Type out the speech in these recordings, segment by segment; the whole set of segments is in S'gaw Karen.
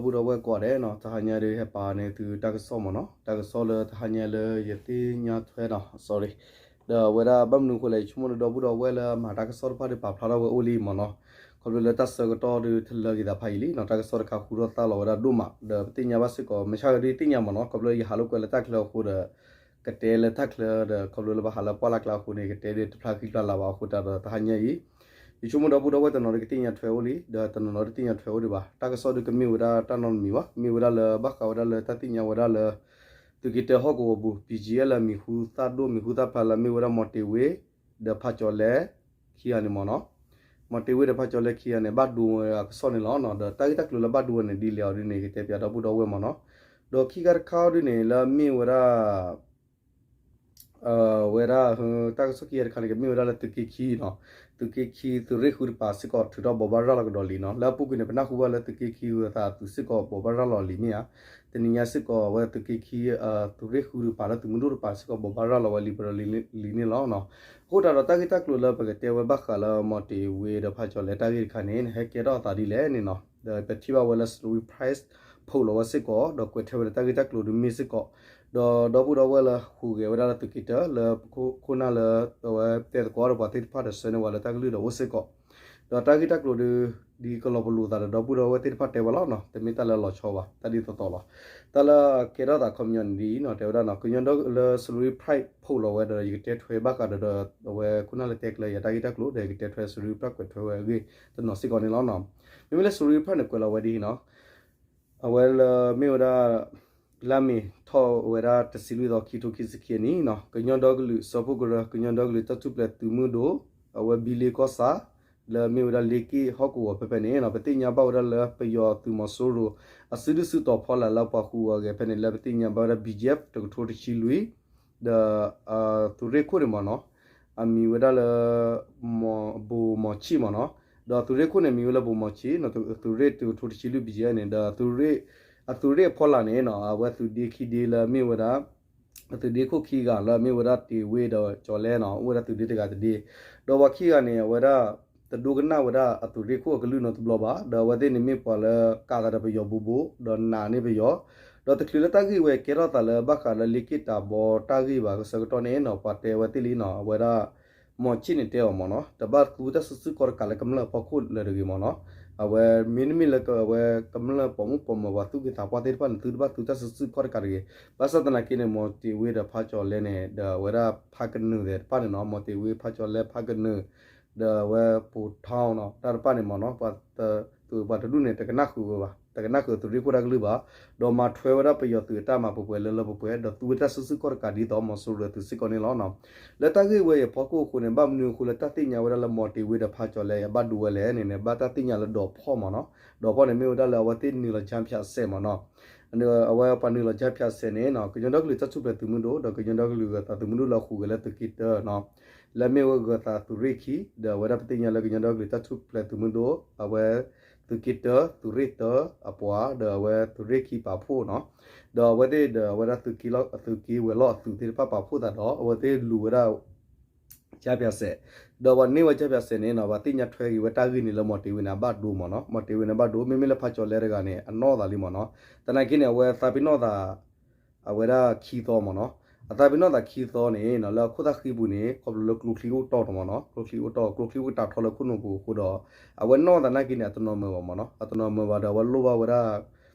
ဒီပုၢ်ဒီဝဲၢ်ကိးဂၤဒဲးနီၤ, တဟါညါဒီးဟဲပာ်န့ၢ်သုတၢ်ကစီၣ်မ့ၢ်နီၤ, တၢ်ကစီၣ်လၢတဟါညါလၢယသ့ၣ်ညါထွဲနီၤ, sorry, ဒီးအဝဲဒၣ်ဘၣ်မနုၤအဃိလဲၣ်, ယဆိကမိၣ်ဒီပုၢ်ဒီဝဲၢ်လၢအမၤတၢ်ကစီၣ်တဖၣ်ဒီးပာ်ဖျါထီၣ်ဝဲအိၣ်လံမ့ၢ်နီၤ, ခီဖျိလၢတၢ်ဆၢကတီၢ်ဒီးတလၢက့ၤသးဖးယံာ်လံနီၤ, တၢ်ကစီၣ်တခါဟူထီၣ်သါလီၤဝဲဒၣ်ဒိၣ်မး, ဒီးပသ့ၣ်ညါဘၣ်စ့ၢ်ကီး မ့ၢ်ဆၣ်ဂ့ၤဒ်သ့ၣ်ညါမ့ၢ်နီၤ, ခီဖျိယဟးလိာ်ကွဲလၢတၢ်ချၢအဃိဒီး ကတဲလၢတၢ်ချၢဒီး ခီဖျိလၢပဟးလၢပှၢ်လၢ်ကျါအဃိန့ၣ် ကတဲဒီးတဖျါဃံဖျါလၤဘၣ်အဃိတၢ်ဒီးတဟါညါအံၤ, ယဆိကမိၣ်ဒီပုၢ်ဒီဝဲၢ်တနီၤဒီးကသ့ၣ်ညါထွဲအိၣ်လံ, ဒီးတနီၤနီၤတသ့ၣ်ညါထွဲအိၣ်ဒံးဘၣ်, တၢ်ကစီၣ်ဒီးကမ့ၢ်ဝဲဒၣ်တၢ်နီတမံၤဘၣ်, မ့ၢ်ဝဲဒၣ်လၢဘၣ်ဃးဝဲဒၣ်လၢတၢ်သ့ၣ်ညါဝဲဒၣ်လၢ သုးက့တၢဟီၣ်ကဝီၤပူၤ ပံၣ်ကၠံအဲၣ်လၢမံၤဟူသၣ်ဒိၣ်မံၤဟူသၣ်ဖျါလၢမ့ၢ်ဝဲဒၣ်မီၤတ့ၤဝ့ ဒီးဖးကၠီၤလဲ ခံဂၤန့ၣ်မ့ၢ်နီၤ, မီၤတ့ၤဝ့ဒီးဖးကၠီၤလဲခံဂၤန့ၣ် ဘၣ်ဒိဝဲအကစီၣ်န့ၣ်လီၤ, ဒီးတၢ်ဂ့ၢ်တၢ်ကျိၤလၢဘၣ်ဒိဝဲန့ၣ်ဒ်လဲၣ်အီၤဒ်န့ၣ် ကတဲပၠးဒီပုၢ်ဒီဝဲၢ်မ့ၢ်နီၤ, ဒီးခံခါတခါအီၤဒ်န့ၣ် လၢမ့ၢ်ဝဲဒၣ် ဝဲဒၣ် တၢ်ကစီၣ်ခံဂၤတခါန့ၣ် ကမ့ၢ်ဝဲဒၣ်လၢသုးက့ခံနီၤ, သုးက့ခံသုးရ့ၣ်ဃုတပၤစ့ၢ်ကီးထုးထီၣ်ဘိးဘၣ်ရၤလီၤကဒီးလံနီၤ, လၢအပူၤကွံာ်န့ၣ် ပနၢ်ဟူဘၣ်လၢသုးက့ခံဂုၤသးအသုးစ့ၢ်ကီးဘိးဘၣ်ရၤလီၤလံမ့ၢ်ဧါ, တနံၤညါစ့ၢ်ကီးအဝဲသုးက့ခံ သုးရ့ၣ်ဃုတပၤလၢသုးမုၢ်ဒိၣ်တပၤစ့ၢ်ကီးဘိးဘၣ်ရၤလီၤဝဲလံပဒီလံန့ၣ်လီၤ, အဃိတၢ်ဒီးတၢ်ဂ့ၢ်တၢ်ကျိၤလၢပကတဲဝဲဘၣ်ဃးလၢမီၤတ့ၤဝ့ဒီးဖးကၠီၤလဲတၢ်ဂ့ၢ်တခါန့ၣ် ဟဲကဲထီၣ်အသးဒ်လဲၣ်န့ၣ်နီၤ, ဒီးပထံၣ်ဘၣ်ဝဲလၢ Salween Press ဖီၣ်လီၤဝဲစ့ၢ်ကီး ဒီးကွဲးထွဲဝဲဒၣ်တၢ်ဂ့ၢ်တၢ်ကျိၤဒုးမ့ၢ်စ့ၢ်ကီး, ဒီးဒီပုၢ်ဒီဝဲၢ်လၢဟူးဂဲၤဝဲဒၣ်လၢသုးက့တၢလၢခိၣ်နၢ်လၢ အဝဲတဲသကိးဒီးပှၤသ့ၣ်တဖၣ်ဒီးဆှၢန့ၢ်ဝဲလၢတၢ်ကလုၢ်ဒီးအိၣ်စ့ၢ်ကီး, ဒီးတၢ်ဂ့ၢ်တၢ်ကျိၤဒုး ဒ်ကလီၤပလိာ်သးဒီးဒီပုၢ်ဒီဝဲၢ်သ့ၣ်တဖၣ်တဲဝဲလီၤနီၤ, တမ့ၢ်တၢ်လၢလီၤဆီဘၣ် တၢ်ဒ်သိးသိးလီၤ, တၢ်လၢကဲထီၣ်သးခီပညီန့ၣ်ဒ်အံၤနီၤ, တဲဝဲဒၣ်နီၤ ကညီဒီကလုာ်လၢ Salween Press ဖီၣ်လီၤဝဲဒီး ယကတဲထွဲဘၣ်ဃးဒီးဒီး အဝဲခိၣ်နၢ်လၢတဲကျဲယၤတၢ်ဂ့ၢ်တၢ်ကျိၤဒီး ယကတဲထွဲ Salween Press ကွဲးထွဲဝဲအဂ့ၢ်တနီၤစ့ၢ်ကီးန့ၣ်လီၤနီၤ, မ့မ့ၢ်လၢ Salween Press န့ၣ်ကွဲးလီၤဝဲဒ်အံၤနီၤ အဝဲလၢမ့ၢ်ဝဲဒၣ် လါမ့ၤထီၣ်ဝဲဒၣ်တဆံလွံၢ်သီ ခံထိခံဆံခံအနံၣ်နီၤ, ကညီဒီကလုာ်စၢဖှိၣ်ကရၢ ကညီဒီကလုာ်တၢ်ထူၣ်ဖျဲးသုးမုၢ်ဒိၣ် အဝဲဘံလ့ကီၢ်ဆၣ် လၢမ့ၢ်ဝဲဒၣ်လ့က့ၢ်ဟီၣ်ကဝီၤဖဲဖဲန့ၣ်နီၤ, ပသ့ၣ်ညါဘၣ်ဝဲဒၣ်လၢပယီၤသုးမီၤစိရိၤ အစုဒုၣ်စုတီၤဖီလာ်လၢပှၤဟူးဂဲၤဖဲန့ၣ် လၢပသ့ၣ်ညါဘၣ်ဝဲဒၣ် ဘံၣ်ကၠၣ် တကထိတဆံလွံၢ် ဒီး သုးရ့ၣ်ခိၣ်န့ၣ်မ့ၢ်နီၤ, အမံၤဝဲဒၣ်လၢ ဘိၣ်မီၤဆံးမ့ၢ်နီၤ, ဒီးသုးရ့ၣ်ခိၣ်န့ၣ် မံၤဝဲလၢဘိၣ်မီၤဆံး သုးရ့ၣ်တကထိတဆံလွံၢ် ဘံၣ်ကၠၣ်န့ၣ် ဒီး အသုးရ့ၣ်အဖီလာ်န့ၣ်နီၤ အဝဲသုးဒ့ခံဒ့လၢမ့ၢ်ဝဲဒၣ် သုးဒ့ခိၣ်ခံဂၤလၢမ့ၢ်ဝဲဒၣ်တ့ၤဝ့ဒီးကၠီၤလဲနီၤ အိၣ်ဝဲဒၣ်သုးဒ့တဂၤတဒ့, ဒီးပှၤခံဂၤန့ၣ် အဝဲဒၣ် တဒိကနၣ်ဝဲဒၣ်အသုးရ့ၣ်ခိၣ်အကလုၢ်နီတဘျီဘၣ်, ဒီးအဝဲသ့ၣ်န့ၣ်မ့ၢ်ပှၤလၢကးသးဒီးပယီၤဘူးဘူး ဒီးနာ်န့ၢ်ပယီၤ, ဒီးတချုးလၢတၢ်ဂ့ၢ်ဝဲကဲထီၣ်သးလၢဘၣ်ဃးလၢလ့က့ၢ်တၢ်ဘီတၢ်ဂ့ၢ်ဘၣ်အဆၢကတီၢ်န့ၣ်နီၤ ပှၤတဲဝဲသ့ၣ်လံနီၤ အဝဲဒၣ် မီၤဆံးန့ၣ်တဲအီၤမ့ၢ်နီၤ တဘၣ်သူတၢ်စုဆူၣ်ခီၣ်တကးလၢကမျၢၢ်အဖီခိၣ်လၢၤတဂ့ၤမ့ၢ်နီၤ, အဝဲမ့တမ့ၢ်လၢအဝဲကမျၢၢ်ပိာ်မုၣ်ပိာ်မၢၤပှၤသူၣ်က့သးပှၢ်သ့ၣ်တဖၣ်န့ၣ် သုတဘၣ်သူတၢ်စုဆူၣ်ခီၣ်တကးတဂ့ၤ, ဘၣ်ဆၣ်သနာ်က့န့ၣ် မီၤတ့ၤဝ့ဒီးဖးကၠီၤလဲန့ၣ် ဒီးအဝဲဒၣ်ဖးကနုာ်သ့ၣ်တဖၣ်န့ၣ်နီၤ မီၤတ့ၤဝ့ ဖးကၠီၤလဲ ဖးကနုာ် ဒီးအဝဲပိာ်ထီနီၤ တၢ်တဖၣ်န့ၣ်မ့ၢ်နီၤ ပှၤတဒူၣ်န့ၣ် တကနၣ်ဃုာ်ဝဲဘၣ် တကနၣ်ဃုာ်သုးရ့ၣ်ခိၣ်တၢ်ကလုၢ်ဘၣ်, ဒီးမၤထွဲဝဲဒၣ်ပယီၤသုးအတၢ်မၤပှဲၤပှဲၤလၢလၢပှဲၤပှဲၤ ဒီးသူဝဲတၢ်စုဆူၣ်ခီၣ်တကးဒ်သိးမီၤစိရိၤသုးစ့ၢ်ကီးန့ၣ်လီၤ. လၢတၢ်ဂ့ၢ်ဝဲအံၤအဖီခိၣ်အဃိန့ၣ် ဘၣ်မနုၤအဃိလၢတၢ်သ့ၣ်ညါဝဲဒၣ်လၢမီၤတ့ၤဝ့ဒီးဖးကၠီၤလဲအံၤ ဘၣ်ဒိဝဲလဲၣ်န့ၣ်န့ၣ် ဘၣ်တၢ်သ့ၣ်ညါလၢဒီးဖီၣ်မ့ၢ်နီၤ, ဒီးဖီၣ်န့ၣ်မ့ၢ်ဝဲဒၣ်လၢအဝဲသ့ၣ်နုာ်လီၤကၠါဖၠးစဲးမ့ၢ်နီၤ, အဝဲပှၤနုာ်လီၤကၠါဖၠးစဲးန့ၣ် ကညီဒီကလုာ်တၢ်ထူၣ်ဖျဲးသုးမုၢ်ဒိၣ် ဒီးကညီဒီကလုာ်ဂၢၤသးသုးမုၢ်ဒိၣ်လၢအဟူးဂဲၤလၢသုးက့တၢနီၤ လၢမ့ၢ်ဝဲဂၢၤသးသုးရ့ၣ်ခံ ဒီးအဝဲဒၣ်ပသ့ၣ်ညါလၢကညီဒီကလုာ်တၢ်ထူၣ်ဖျဲးသုးမုၢ်ဒိၣ် အဝဲ သုးက့တၢ သုးရ့ၣ်တၢအပှၤ ဒီးအဝဲသုးရ့ၣ်ခံပာ်ဖှိၣ်နီၤ, ဒီးအဝဲသ့ၣ်ဒီးအဝဲဒၣ်သုးက့ဝဲၤလီၢ်အသုးသ့ၣ်တဖၣ်ပာ်ဖှိၣ်သးဒီး အဝဲသ့ၣ်လူၤဝဲဒၣ် ကၠါဖၠးစဲး, ဒီးပှၤန့ၢ်ဝဲကၠါဖၠးစဲးန့ၣ်နီၤ ပှၤသ့ၣ်ညါထွဲက့ၤဝဲတၢ်ဂ့ၢ်န့ၣ်လၢမီၤတ့ၤဝ့န့ၣ် အဘၣ်ဒိမ့ၢ်နီၤ, မီၤတ့ၤဝ့န့ၣ်ဘၣ်ဒိ မ့မ့ၢ်လၢဖးကၠီၤလဲတဂၤန့ၣ် အနီၣ်သးလံမ့ၢ်နီၤ, သနာ်က့န့ၣ် အဝဲသးပ့ၤနီၣ်သး အဝဲဒၣ်ခံသီမ့ၢ်နီၤ, အသးပ့ၤနီၣ်သးခံသီန့ၣ်နီၤ လၢအခိၣ်သၣ်ဃံပူၤန့ၣ် ခီဖျိလၢကျိချံအိၣ်တီၢ်နီၤမ့ၢ်နီၤ, ကျိချံအိၣ်တီၢ် ကျိချံအိၣ်ကတၢ်ထီလၢခိၣ်နူာ်ပူၤအဃိဒီး အဝဲနီၣ်သးနာ်က့န့ၣ် အတနီၤမုာ်ဘၣ်မ့ၢ်နီၤ, အတနီၤမုာ်ဘၣ်ဒီးအဝဲလိၣ်ဘၣ်ဝဲဒၣ်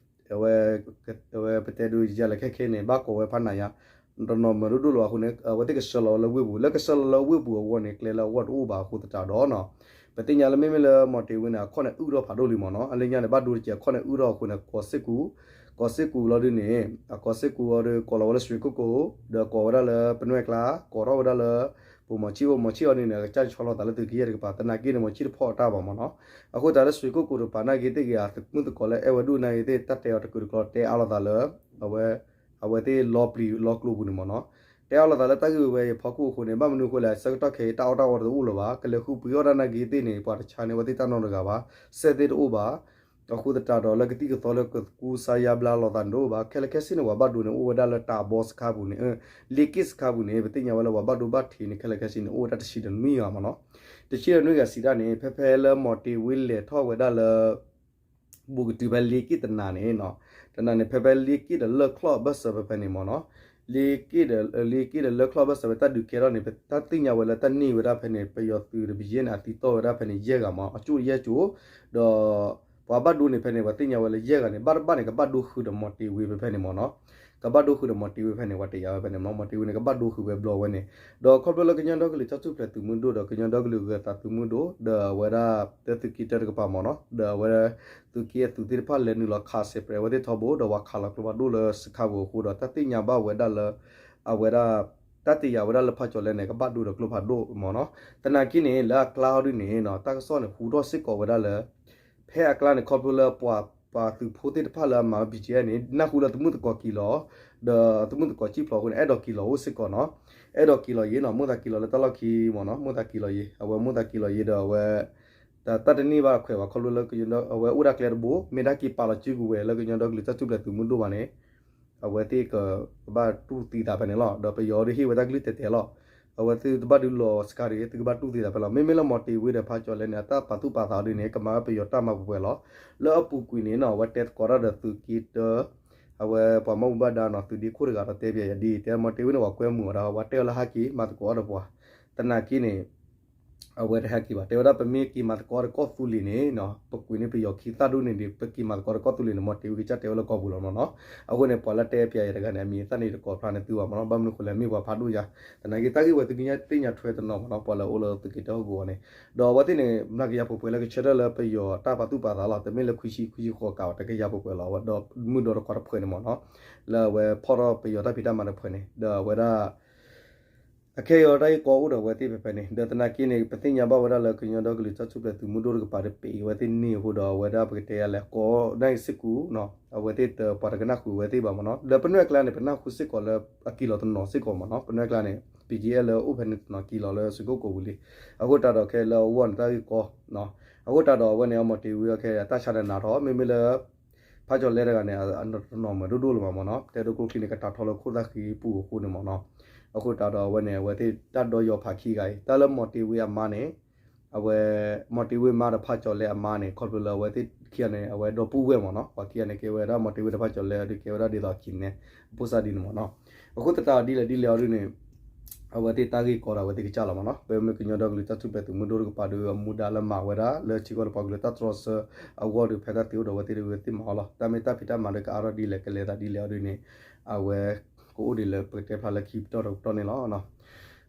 အဝဲ အဝဲပတဲဒုးယၤလဲၣ်ခဲခဲန့ၣ် ဘၣ်ကိးဝဲဖးနးယါ, တနီၤမုာ်ဒိၣ်ဒိၣ်လီၤအဃိန့ၣ် အဝဲသ့ၣ်ကဆှၢလီၤဝဲလၢဝ့ၢ်ပူၤ, လၢကဆှၢလီၤလၢဝ့ၢ်ပူၤအဂီၢ်န့ၣ် ကျဲလၢအဂီၢ်တအိၣ်ဘၣ်အဃိသတးဒီးနီၤ, ပသ့ၣ်ညါလၢမ့မ့ၢ်လၢမီၤတ့ၤဝ့န့ၣ် အခီၣ်န့ၣ်အုၣ်ထီၣ်ဖးဒိၣ်လံမ့ၢ်နီၤ, အလၢညါန့ၣ် ဘၣ်ဒိတက့ၢ် အခီၣ်န့ၣ်အုၣ်ထီၣ်အဃိန့ၣ် ကီၢ်စ့ၢ်ကူး, ကီၢ်စ့ၢ်ကူးလီၤဒုးန့ၣ် အကီၢ်စ့ၢ်ကူးအီၤဒီး ကိးလီၤဝဲလၢ ရွှေကုက္ကို ဒီးကိးဝဲဒၣ်လၢပနွဲၢ်ကျါ, ကိးထီၣ်ဝဲဒၣ်လၢ ပူၤမီၤဆံၣ်အိၣ်, မီၤဆံၣ်အီၤန့ၣ်န့ၣ် အကစၢ်ဆီလီၤသးလၢသုးက့ယဲၢ်တကပၤ သနာ်က့န့ၣ် မီၤဆံၣ်တဖီၣ်အတၢ်ဘၣ်မ့ၢ်နီၤ, အဃိသတးလၢ ရွှေကုက္ကို တကပၤနာ်က့သ့ၣ်ဂ့ၤ အသုးမုၢ်သကိးလၢအဲၣ်ဝဲဒိၣ်နာ်က့သ့ၣ် တၢ်တဲအီၤတကုာ်တကျီ တဲအါလိာ်သးလၢ အဝဲ အဝဲသ့ၣ်လီၤပျံၤလီၤကျိၤပူၤန့ၣ်မ့ၢ်နီၤ, တဲအါလိာ်သးလၢတၢ်ဂ့ၢ်ဝဲအံၤအဖီခိၣ်အဃိန့ၣ် ဘၣ်မနုၤအဃိလဲၣ် ဆၢကတီၢ်ခဲအံၤတၢ်အီၣ်တၢ်အီတအိၣ်လၢၤဘၣ်, ကလဲၤဃုပှ့ၤအီၣ်တၢ်နာ်က့သ့ၣ်န့ၣ် ပှၤတဆါန့ၢ်အဝဲသ့ၣ်တၢ်နီတဂၤဘၣ်, စဲးသ့ၣ်တအိၣ်ဘၣ်, အဃိသတးဒီးလၢကသံၣ်ကသီလၢကကူစါယါဘျါလိာ်သးန့ၣ်တအိၣ်ဘၣ်, ခဲလၢာ်ခဲဆ့န့ၣ် ပှၤဘၣ်ဒိန့ၣ် အိၣ်ဝဲဒၣ်လၢတၢ်ဘီစခါပူၤန့ၣ်, လ့က့ၣ်စခါပူၤန့ၣ် ပသ့ၣ်ညါဝဲလၢပှၤဘၣ်ဒိဘၣ်ထံးန့ၣ် ခဲလၢာ်ခဲဆ့န့ၣ် အိၣ်ဝဲဒၣ်တဆံဒီးနွံဂၤမ့ၢ်နီၤ, တဆံဒီးနွံဂၤစံးတၢ်န့ၣ် ဖဲဖဲလၢမီၤတ့ၤဝ့လဲၤထီၣ်ဝဲဒၣ်လၢ ဘူးကတုၤဖဲလ့က့ၣ်တနၤန့ၣ်နီၤ, တနၤန့ၣ် ဖဲဖဲလ့က့ၣ်ဒီးလၢၢ်ချီၣ်ဘၢၣ်စၢၤဖဲဖဲန့ၣ်မ့ၢ်နီၤ, လ့က့ၣ်ဒီး လ့က့ၣ်ဒီးလၢၢ်ချီၣ်ဘၢၣ်စၢၤဖဲတၢ်ဒုးကဲထီၣ်န့ၣ် တၢ်သ့ၣ်ညါဝဲလၢတၢ်န့ၢ်ဝဲဒၣ်ဖဲန့ၣ် ပယီၤသုးတပယဲၢ်န့ၣ် အသံတီၢ်ဝဲဒၣ်ဖဲန့ၣ် ယဲၢ်ဂၤမ့ၢ် အကၠိၣ်ယဲၢ်ကၠိၣ်, ဒီး ပှၤဘၣ်ဒိန့ၣ်ဖဲန့ၣ် ပှၤသ့ၣ်ညါဝဲလၢယဲၢ်ဂၤန့ၣ် ဘၣ်တဘၣ်န့ၣ် ကဘၣ်ဒိဃုာ်ဒီးမီၤတ့ဝ့ဖဲဖဲန့ၣ်မ့ၢ်နီၤ, ကဘၣ်ဒိဃုာ်ဒီးမီၤတ့ဝ့ဖဲန့ၣ် ပှၤတယာ်ဝဲဖဲန့ၣ်မ့ၢ်နီၤ, မီၤတ့ဝ့န့ၣ် ကဘၣ်ဒိဃုာ်ဝဲဘျီဝဲန့ၣ်, ဒီးခီဖျိလၢကညီဒီကလုာ်တၢ်ထူၣ်ဖျဲးသုးမုၢ်ဒိၣ်ဒီး ကညီဒီကလုာ်ဂၢၤသးသုးမုၢ်ဒိၣ် ဒီးအဝဲဒၣ် တသုးက့တၢတကပၤမ့ၢ်နီၤ, ဒီးအဝဲ သုးက့အသုးသ့ၣ်တဖၣ်လဲၤနုာ်လီၤခးစဲးပြဲးဝဲသ့ၣ်ထီဘိ ဒီးပှၤခးလီၤကျိဖးဒိၣ်လၢစခါပူၤအဃိဒီး တၢ်သ့ၣ်ညါဘၣ်ဝဲဒၣ်လၢ အဝဲဒၣ် တၢ်တယာ်ဝဲဒၣ်လၢဖးကၠီၤလဲန့ၣ် ကဘၣ်ဒိဒီးကျိဖးဒိၣ်မ့ၢ်နီၤ, သနာ်က့န့ၣ် လၢအကျါအီၤဒ်န့ၣ်နီၤ တၢ်ကစီၣ်န့ၣ် ဟူထီၣ်စ့ၢ်ကီးဝဲဒၣ်လၢ ဖဲအကျါန့ၣ် ခီဖျိလၢပှၤ ပှၤသုးဖိသ့ၣ်တဖၣ်လၢအမၤ ဘီၣ်ကၠံၣ်အ့န့ၣ် နၢ်ဟူလၢသမုၣ်သကိးက့ၤလီၤ, ဒီးသမုၣ်သကိးစံၣ်ဖျိးအဃိန့ၣ် အဲၣ်ဒိးက့ၤလီၤအိၣ်စ့ၢ်ကီးနီၤ, အဲၣ်ဒိးက့ၤလီၤယံၤနီၤ, မိၣ်သးက့ၤလီၤလၢတၢ်လီၢ်ခံမ့ၢ်နီၤ, မိၣ်သးက့ၤလီၤယံၤ, အဝဲမိၣ်သးက့ၤလီၤယံၤဒီးအဝဲ တၢ်တန့ၢ်ဘၣ်ခွဲးဘၣ် ခီဖျိလၢ အဝဲအိၣ်ဒၣ်ကျဲတဘိ မ့ၢ်ဒၣ်က့ၤပာ်လီၤစုကဝဲၤလၢကညီဒီကလုာ်တၢ်ထူၣ်ဖျဲးသုးမုၢ်ဒိၣ်ဘၣ်န့ၣ် အဝဲသ့ၣ်ကဘၣ်တူၢ်သံသးဖဲန့ၣ်လီၤ. ဒီးပယီၤဒုးဟ့ၣ်ဝဲတၢ်ကလုၢ်တဲာ်တဲာ်လီၤ. အဝဲသ့ၣ်တဘၣ်ဒုးလီၤစခါတဂ့ၤ သုကဘၣ်တူၢ်သံသးဖဲလီၤ. မ့မ့ၢ်လၢမီၤတ့ဝ့ဒီးဖးကၠီၤလဲန့ၣ် အတၢ်ပာ်သူၣ်ပာ်သးဒ်န့ၣ် ကမၤဝဲပယီၤတၢ်မၤပှဲၤပှဲၤလီၤ. လၢအပူၤကွံာ်န့ၣ်နီၤ အဝဲတဲသကိးတၢ်ဒီးသုးက့တၢ အဝဲပှၤမၤဘူၣ်ဘၣ်ဒါနီၤ သုးဒ့ခိၣ်တဂၤဒီးတဲပျဲယၤဒ်အံၤ တဲမီၤတ့ဝ့န့ၣ် ပှၤကွဲမုာ်အီၤဒီး ပှၤတဲအီၤလၢဟဲက့ၤမၤသကိးအီၤဒီးပှၤ သနာ်က့န့ၣ် အဝဲတဟဲက့ၤဘၣ် တဲဝဲဒၣ် ပမ့ၢ်က့ၤမၤသကိးတၢ်ကီၢ်သူလ့ၤန့ၣ်နီၤ ပကွံာ်န့ၢ်ပယီၤခံသၣ်ဒိၣ်န့ၣ်ဒီး ပက့ၤမၤသကိးတၢ်ကီၢ်သူလ့ၤန့ၣ် မီၤတ့ဝ့ကစၢ်တဲဝဲလၢကီၢ်ပူၤလီၤမ့ၢ်နီၤ. အဃိန့ၣ် ပှၤလၢတဲပျဲယၤတဂၤန့ၣ် အမံၤသၣ်န့ၣ်တကိးဖျါန့ၢ်သုဘၣ်မ့ၢ်နီၤ ဘၣ်မနုၤဃိလဲၣ် မ့ၢ်ပှၤဖးဒိၣ်ယါ သနာ်က့ တၢ်ဂ့ၢ်ဝဲသုကသ့ၣ်ညါထွဲတနီၤမ့ၢ်နီၤ ပှၤလၢအိၣ်လၢသုးက့တၢဟီၣ်ကဝီၤန့ၣ် ဒီးအဝဲသ့ၣ်န့ၣ် မၤကယၤပှဲၤပှဲၤလၢကဆၢထၢၣ်လၢပယီၤတၢ်ပာ်သူၣ်ပာ်သးလီၤ တမ့ၢ်လၢခွံဆံ ခွံဆံဃိးကးဘၣ် တကယၤပှဲၤပှဲၤလီၤ အဝဲဒီးမုၢ်ဒီတခွးတဖှဲးန့ၣ်မ့ၢ်နီၤ လၢအဝဲဖီၣ်ထီၣ်ပယီၤတၢ်ဖံးတၢ်မၤတဖှဲးန့ၣ် ဒီးအဝဲဒၣ် အခဲအံၤအီၤတၢ်ဂ့ၢ်ကီအိၣ်ဒီးအဝဲသ့ၣ်ဖဲဖဲန့ၣ် ဒီးသနာ်က့န့ၣ် ပသ့ၣ်ညါဘၣ်ဝဲဒၣ်လၢကညီဒီကလုာ်တၢ်ထူၣ်ဖျဲးသုးမုၢ်ဒိၣ်တကပၤဒီး ပ့ၤအဝဲသ့ၣ်န့ၢ်အဃိဒီးအဝဲဒၣ်ပကတဲယၤလဲၣ် ကိးနၢ်အံၤစ့ၢ်ကီး အဝဲသ့ၣ်တပှၤတကနၣ်ဃုာ်ဝဲသ့ၣ်ဘၣ်မ့ၢ်နီၤ ဒီးပနွဲၢ်ကျါန့ၣ် ပနၢ်ဟူစ့ၢ်ကီးလၢအက့ၤလီၤတနီၤစ့ၢ်ကီးမ့ၢ်နီၤ ပနွဲၢ်ကျါန့ၣ် ပံက့အဲၣ်လၢအိၣ်ဖဲန့ၣ်တနီၤ က့ၤလီၤလၢစူကိၣ်ကိးပူၤလံ. အဃိတးဒီးခဲလၢအဂီၢ်န့ၣ် တၢ်ဂ့ၢ်ကီ အဃိတးဒီးအဝဲန့ၣ် အမီၤတ့ဝ့အီၤခဲအံၤ တၢ်ဆါဒၣ်နးထီၣ် မ့မ့ၢ်လၢ ဖးကၠီၤလဲတဂၤန့ၣ် တနီၤမုာ်ဒိၣ်ဒိၣ်လၢၤဘၣ်မ့ၢ်နီၤ တဲဒိကျိချံန့ၣ် ကတၢ်ထီၣ်လၢခိၣ်သၣ်ဃံပူၤအဃိန့ၣ်မ့ၢ်နီၤ. အဃိတးဒီးအဝဲန့ၣ် အဝဲသ့ၣ်တၢ်ဒီယီၤဖးခံဂၤအံၤ တၢ်လၢမီၤတ့ဝ့အမါန့ၣ် အဝဲ မီၤတ့ဝ့မါဒီးဖးကၠီၤလဲအမါန့ၣ် ခီဖျိလၢအဝဲသ့ၣ်ခံဂၤန့ၣ် အဝဲဒီပုၢ်ဝဲၢ်မ့ၢ်နီၤ ပှၤခံဂၤန့ၣ် ကဲဝဲဒၣ်မီၤတ့ဝ့ဒီးဖးကၠီၤလဲဒီး ကဲဝဲဒၣ်ဒ်သိးအခံန့ၣ် အဖိစၢ်ဒ်န့ၣ်မ့ၢ်နီၤ. အဃိသတးဒ်လဲၣ်ဒ်လဲၣ်အီၤဒ်န့ၣ် အဝဲသ့ၣ်တၢ်ဂ့ၢ်ကီဒီးအဝဲသ့ၣ်ကစၢ်လီၤမ့ၢ်နီၤ. ပမ့ၢ်ကညီဒီကလုာ်တၢ်ထူၣ်ဖျဲးသုးမုၢ်ဒိၣ်တကပၤဒီး အမူဒါလၢမၤဝဲဒၣ် လၢထံကီၢ်ဒီးပှၤကလုာ်တၢ်တြီဆၢအဂီၢ်ဒီး ဖဲတၢ်သ့အိၣ်ဒီးအဝဲသ့ၣ်ဒီးဝဲသ့ၣ်မၤအီၤလီၤ. တၢ်မ့ၢ်တၢ်ဖံးတၢ်မၤဒီးကအါထီၣ်ဒ်လဲၣ်ကလဲၤသးဒ်လဲၣ်အီၤဒ်န့ၣ် အဝဲ ကအိၣ်ဒ်လၢပကတဲဖျါလၢခံပတီၢ်ဒီးပတီၢ်န့ၣ်လီၤ.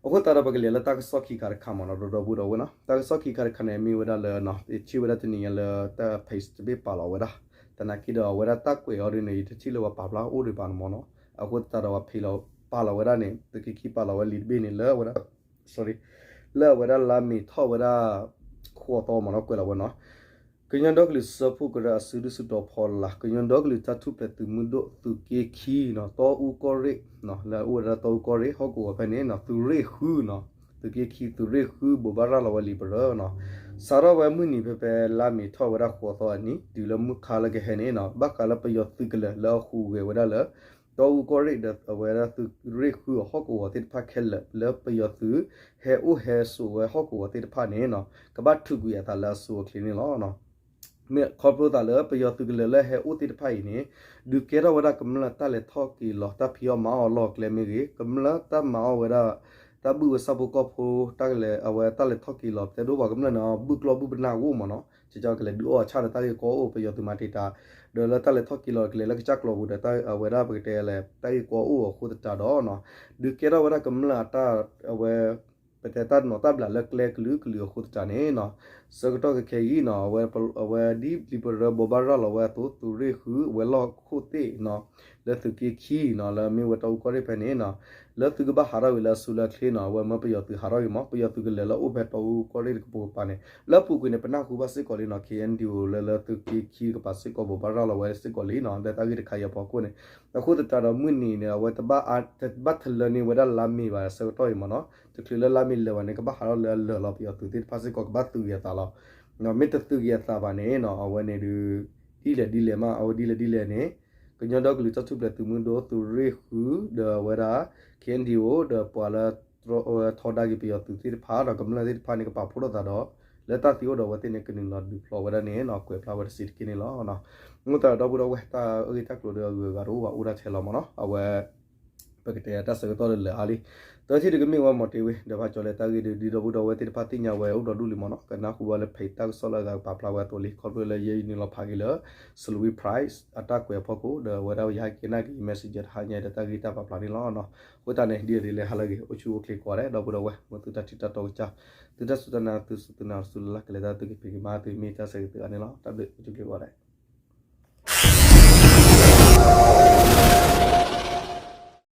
အဃိသတးဒီးပကလဲၤလၢတၢ်ကစီၣ်ခံခါတခါမ့ၢ်နီၤ ဒီဒီပုၢ်ဒီဝဲၢ်နီၤ. တၢ်ကစီၣ်ခံခါတခါန့ၣ် မ့ၢ်ဝဲဒၣ်လၢ ဆံးဝဲဒၣ်တနံၤညါလၢတၢ် page တဘ့ၣ်ပာ်လီၤဝဲဒၣ် သနာ်က့ဒီးအဝဲဒၣ်တၢ်ကွဲးအီၤဒ်န့ၣ် ယတထံၣ်လၢပှၤပာ်ဖျါအိၣ်ဒံးဘၣ်န့ၣ်မ့ၢ်နီၤ. အဃိသတးဒီးပှၤဖံးလီၤပာ်လီၤဝဲဒၣ်န့ၣ် သုးက့ခံပာ်လီၤဝဲလံာ်တဘ့ၣ်န့ၣ် လၢအဝဲဒၣ် sorry လၢအဝဲဒၣ်လါမ့ၤထီၣ်ဝဲဒၣ် ဃိးသီမ့ၢ်နီၤ ကွဲးလီၤဝဲနီၤ. ကညီဒီကလုာ်စၢဖှိၣ်ကရၢအစုဒုးစုတီၤဖီလာ် ကညီဒီကလုာ်တၢ်ထူၣ်ဖျဲးသုးမုၢ်ဒိၣ် သုးက့ခံနီၤ တီအူကီၢ်ရ့ၣ် လၢအအိၣ်ဝဲဒၣ်တီအူကီၢ်ရ့ၣ် ဟီၣ်ကဝီၤဖဲန့ၣ်နီၤ သုးရ့ၣ်ဃုနီၤ သုးက့ခံသုးရ့ၣ်ဃု ဘိးဘၣ်ရၤလီၤဝဲလံာ်ပရၢနီၤ. စးထီၣ်ဝဲမုၢ်နံၤဖဲဖဲလါမ့ၤထီၣ်ဝဲဒၣ်ဃိးသီအနံၤ တုၤလၢမုၢ်ခါလၢကဟဲန့ၣ်နီၤ ဘၣ်ဃးလၢပယီၤသုးကလၢၤလၢအဟူးဂဲၤဝဲဒၣ်လၢ တီအူကီၢ်ရ့ၣ်ဒီးအဝဲဒၣ်သုးရ့ၣ်ဃုအဟီၣ်ကဝီၤသ့ၣ်တဖၣ်ခဲလၢာ် လၢပယီၤသုးဟဲအိၣ်ဟဲစိာ်ဝဲဟီၣ်ကဝီၤသ့ၣ်တဖၣ်န့ၣ်နီၤ ကဘၣ်ထုးကွံာ်အသးလၢအစိၤအချ့န့ၣ်လီၤ. မ့ၢ်ခီဖျိသးလၢပယီၤသုးကလၢၤလၢဟဲအိၣ်သ့ၣ်တဖၣ်အံၤန့ၣ် ဒုးကဲထီၣ်ဝဲဒၣ်ကမျၢၢ်တၢ်လဲၤထီၣ်က့ၤလီၤ တၢ်ဖံးအီၣ်မၤအီၣ်အလီၢ်အကျဲမ့ၢ်ဂ့ၤ ကမျၢၢ်တၢ်မၤအီၣ်ဝဲဒၣ် တၢ်ဘုၣ်ဝဲဆၣ်ဖိကီၢ်ဖိ တၢ်ကလဲၤအဝဲတၢ်လဲၤထီၣ်က့ၤလီၤ ပတဲဒိပှၤကမျၢၢ်န့ၣ် ဘုၣ်ကျီၢ်ဘုၣ်ပနၢ်ဂိၢ်မ့ၢ်နီၤ ကကီကလဲၤဒုးအီၣ်အဆၣ်ဒီးတၢ်ဂ့ၢ်ကီအိၣ် ပယီၤသုးမၤတံာ်တာ် ဒီးလၢတၢ်လဲၤထီၣ်က့ၤလီၤကလဲၤလၢကစၢ်ကျီၤပူၤဒီး အဝဲဒၣ်ပကတဲလဲၣ် တၢ်ဂ့ၢ်ကီအိၣ်အဃိသတးဒီး ဒုးကဲထီၣ်ဝဲဒၣ်ကမျၢၢ်အတၢ် အဝဲ ပတဲတၢ်နီၤတၢ်ဘျးလၢကျဲကလုာ်ကလုာ်အဃိသတးန့ၣ်နီၤ ဆၢကတီၢ်ခဲခဲအံၤနီၤ အဝဲဒ်လံာ်ပရၢဘိးဘၣ်ရၤလီၤဝဲအသိး သုးရ့ၣ်ဃု ဝဲၤလီၢ်ခိၣ်သ့ၣ်နီၤ လၢသုးက့ခံနီၤ လၢမ့ၢ်ဝဲတီအူကီၢ်ရ့ၣ်ဖဲန့ၣ်နီၤ လၢသုကဘၣ်ဟးထီၣ်ဝံၤလၢအစိၤလၢအချ့နီၤ အဝဲမၢပယီၤသုးဟးထီၣ်ဝံၤမး ပယီၤသုးကလၢၤလၢအိၣ်ဖဲတီအူကီၢ်ရ့ၣ်တကပၤန့ၣ် လၢအပူၤကွံာ်န့ၣ် ပနၢ်ဟူဘၣ်စ့ၢ်ကီးလံနီၤ ခ့ၣ်အဲၣ်ယူၣ် လၢလၢသုးက့ခံတကပၤစ့ၢ်ကီး ဘိးဘၣ်ရၤလီၤဝဲစ့ၢ်ကီးလံနီၤ လၢတၢ်ဂ့ၢ်တခါအံၤအဖီခိၣ်န့ၣ် အဃိသတးဒီးမုၢ်နံၤန့ၣ် အဝဲတဘၣ် တဘၣ်ထလၢန့ၢ်ဝဲဒၣ်လါမ့ၤဘၣ်ဆၢကတီၢ်အံၤမးနီၤ တချုးလၢလါမ့ၤလၢာ်ဘၣ်န့ၣ် ကဘၣ်ဟးထီၣ်လၢအလၢာ်လီၤ ပယီၤသုးသ့ၣ်တဖၣ်စ့ၢ်ကီးကဘၣ်သုးဂ့ၤအသးလီၤ. မ့ၢ်တသုးဂ့ၤအသးဘၣ်န့ၣ်နီၤ အဝဲန့ၣ်ဒုး ဒ်လဲၣ်ဒ်လဲၣ်မး အဝဲဒ်လဲၣ်ဒ်လဲၣ်န့ၣ် ကညီဒီကလုာ်တၢ်ထူၣ်ဖျဲးသုးမုၢ်ဒိၣ် သုးရ့ၣ်ဃု ဒီးအဝဲဒၣ် ခ့ၣ်အဲၣ်ယူၣ် ဒီးပှၤလၢ ထီဒါက့ၤပယီၤသုးသ့ၣ်တဖၣ်ဒီးကမျၢၢ်သ့ၣ်တဖၣ်န့ၣ် ကပာ်ဖှိၣ်ထီၣ်သးဒီး လၢတၢ်သံအိၣ်ဒီးအဝဲသ့ၣ်န့ၣ် ကနုာ်လီၤဒုးဖျိးဝဲဒၣ်န့ၣ်နီၤ ကွဲးဖျါဝဲတစဲးတက့ၢ်န့ၣ်လီၤ. မ့ၢ်သးဒီပုၢ်ဒီဝဲၢ် တၢ်အဂ့ၢ်တၢ်ကျိၤဒီးအဂုၤအဂၤတအိၣ်ဘၣ် အိၣ်ဒၣ်ထဲလီၤမ့ၢ်နီၤ အဝဲ ပကတဲတၢ်ဆၢကတီၢ်လၢလၢာ်အါလံ. တထံၣ်တကမ့ၢ်ဝဲမီၤတ့ၢ်ဝ့ၢ် ဒီးဘၣ်ကၠီၤလၢတၢ်ဂ့ၢ်ဒုး ဒ်ဒီပုၢ်ဒီဝဲၢ်သ့ၣ်တဖၣ်သ့ၣ်ညါဝဲအိၣ်ဒီးဒူၣ်လံမ့ၢ်နီၤ ကနၢ်ဟူဘၣ်လၢဖဲတၢ်ကစီၣ်လၢအဂၤကပာ်ဖျါဝဲအသိးလံ ခီဖျိလၢယဲအံၤနုာ်လီၤဖးက့ၤလၢ Salween Press အတၢ်ကွဲးအဖီခိၣ် ဒီးအဝဲဒၣ်ယဟဲက့ၤနာ်က့ၤ messenger တဟါညါဒီးတၢ်ဂ့ၢ်တၢ်ပာ်ဖျါန့ၣ်လီၤ. အဃိသတးန့ၣ် ဒ်အံၤဒ်လဲၣ်ဟါလၢအဂ့ၤ အိၣ်ဆူၣ်အိၣ်ချ့ကိးဂၤဒဲး ဒီပုၢ်ဒီဝဲၢ် မ်သုတၢ်ထံၣ်တၢ်တီကစၢ် သုတၢ်စူၢ်တၢ်နာ် သုစူၢ်သုနာ် သုလၢ်လၢ်ကလဲၤတၢ်သုကဖံးက့ၤမၤသုမ့ၢ်တၢ်ဆၢဂ့ၤသုဂၤန့ၣ်လီၤ. တၢ်ဘျုးအိၣ်ဆူၣ်အိၣ်ချ့ကိးဂၤဒဲး